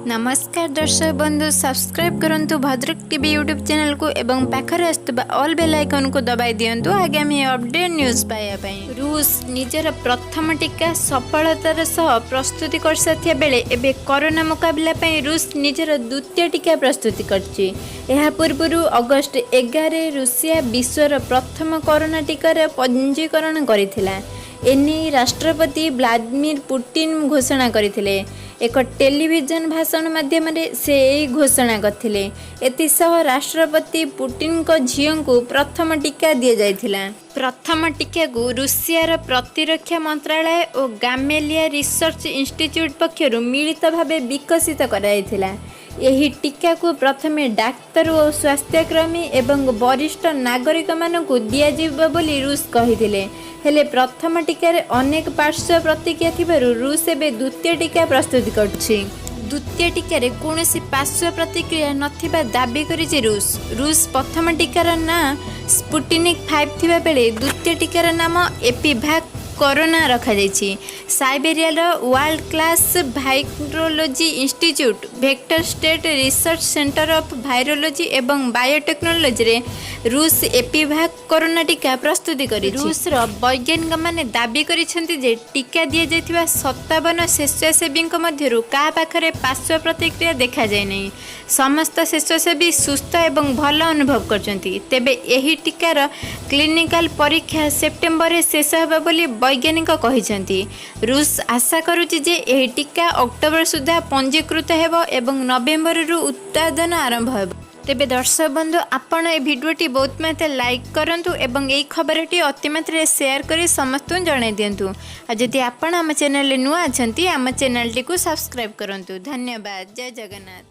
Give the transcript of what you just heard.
ନମସ୍କାର ଦର୍ଶକ ବନ୍ଧୁ, ସବସ୍କ୍ରାଇବ୍ କରନ୍ତୁ ଭଦ୍ରକ ଟିଭି ୟୁଟ୍ୟୁବ୍ ଚ୍ୟାନେଲକୁ ଏବଂ ପାଖରେ ଆସୁଥିବା ଅଲ୍ ବେଲ୍ ଆଇକନ୍କୁ ଦବାଇ ଦିଅନ୍ତୁ ଆଗାମୀ ଅପଡେଟ୍ ନ୍ୟୁଜ୍ ପାଇବା ପାଇଁ। ରୁଷ ନିଜର ପ୍ରଥମ ଟୀକା ସଫଳତାର ସହ ପ୍ରସ୍ତୁତି କରିସାରିଥିବା ବେଳେ ଏବେ କରୋନା ମୁକାବିଲା ପାଇଁ ରୁଷ ନିଜର ଦ୍ୱିତୀୟ ଟୀକା ପ୍ରସ୍ତୁତି କରିଛି। ଏହା ପୂର୍ବରୁ ଅଗଷ୍ଟ 11ରେ ରୁଷିଆ ବିଶ୍ୱର ପ୍ରଥମ କରୋନା ଟୀକାର ପଞ୍ଜୀକରଣ କରିଥିଲା। ଏନେଇ ରାଷ୍ଟ୍ରପତି ଭ୍ଲାଦିମିର ପୁଟିନ ଘୋଷଣା କରିଥିଲେ। ଏକ ଟେଲିଭିଜନ ଭାଷଣ ମାଧ୍ୟମରେ ସେ ଏହି ଘୋଷଣା କରିଥିଲେ। ଏଥିସହ ରାଷ୍ଟ୍ରପତି ପୁଟିନଙ୍କ ଝିଅଙ୍କୁ ପ୍ରଥମ ଟୀକା ଦିଆଯାଇଥିଲା। ପ୍ରଥମ ଟୀକାକୁ ରୁଷିଆର ପ୍ରତିରକ୍ଷା ମନ୍ତ୍ରାଳୟ ଓ ଗାମେଲିଆ ରିସର୍ଚ୍ଚ ଇନଷ୍ଟିଚ୍ୟୁଟ୍ ପକ୍ଷରୁ ମିଳିତ ଭାବେ ବିକଶିତ କରାଯାଇଥିଲା। ଏହି ଟୀକାକୁ ପ୍ରଥମେ ଡାକ୍ତର ଓ ସ୍ୱାସ୍ଥ୍ୟକର୍ମୀ ଏବଂ ବରିଷ୍ଠ ନାଗରିକମାନଙ୍କୁ ଦିଆଯିବ ବୋଲି ରୁଷ କହିଥିଲେ। ହେଲେ ପ୍ରଥମ ଟୀକାରେ ଅନେକ ପାର୍ଶ୍ୱ ପ୍ରତିକ୍ରିୟା ଥିବାରୁ ରୁଷ ଏବେ ଦ୍ୱିତୀୟ ଟୀକା ପ୍ରସ୍ତୁତି କରୁଛି। ଦ୍ୱିତୀୟ ଟୀକାରେ କୌଣସି ପାର୍ଶ୍ୱ ପ୍ରତିକ୍ରିୟା ନଥିବା ଦାବି କରିଛି ରୁଷ। ରୁଷ ପ୍ରଥମ ଟୀକାର ନାଁ ସ୍ପୁଟନିକ୍ 5 ଥିବା ବେଳେ ଦ୍ୱିତୀୟ ଟୀକାର ନାମ ଏପିଭାକ୍ କରୋନା ରଖାଯାଇଛି। ସାଇବେରିଆର World Class Virology Institute, Vector State Research Centre of Virology ଏବଂ ବାୟୋଟେକ୍ନୋଲୋଜିରେ ରୁଷ ଏପିଭାକ୍ କରୋନା ଟୀକା ପ୍ରସ୍ତୁତି କରିଛି। ରୁଷର ବୈଜ୍ଞାନିକମାନେ ଦାବି କରିଛନ୍ତି ଯେ ଟୀକା ଦିଆଯାଇଥିବା 57 ସ୍ୱେଚ୍ଛାସେବୀଙ୍କ ମଧ୍ୟରୁ କାହା ପାଖରେ ପାର୍ଶ୍ୱ ପ୍ରତିକ୍ରିୟା ଦେଖାଯାଇନାହିଁ। ସମସ୍ତ ସ୍ୱେଚ୍ଛାସେବୀ ସୁସ୍ଥ ଏବଂ ଭଲ ଅନୁଭବ କରୁଛନ୍ତି। ତେବେ ଏହି ଟୀକାର କ୍ଲିନିକାଲ ପରୀକ୍ଷା ସେପ୍ଟେମ୍ବରରେ ଶେଷ ହେବ ବୋଲି ବୈଜ୍ଞାନିକ କହିଛନ୍ତି। ରୁଷ ଆଶା କରୁଛି ଯେ ଏହି ଟୀକା ଅକ୍ଟୋବର ସୁଦ୍ଧା ପଞ୍ଜୀକୃତ ହେବ ଏବଂ ନଭେମ୍ବରରୁ ଉତ୍ପାଦନ ଆରମ୍ଭ ହେବ। ତେବେ ଦର୍ଶକ ବନ୍ଧୁ, ଆପଣ ଏ ଭିଡ଼ିଓଟି ବହୁତ ମାତ୍ରାରେ ଲାଇକ୍ କରନ୍ତୁ ଏବଂ ଏହି ଖବରଟି ଅତିମାତ୍ରାରେ ସେୟାର କରି ସମସ୍ତଙ୍କୁ ଜଣାଇ ଦିଅନ୍ତୁ। ଆଉ ଯଦି ଆପଣ ଆମ ଚ୍ୟାନେଲରେ ନୂଆ ଅଛନ୍ତି, ଆମ ଚ୍ୟାନେଲଟିକୁ ସବସ୍କ୍ରାଇବ୍ କରନ୍ତୁ। ଧନ୍ୟବାଦ। ଜୟ ଜଗନ୍ନାଥ।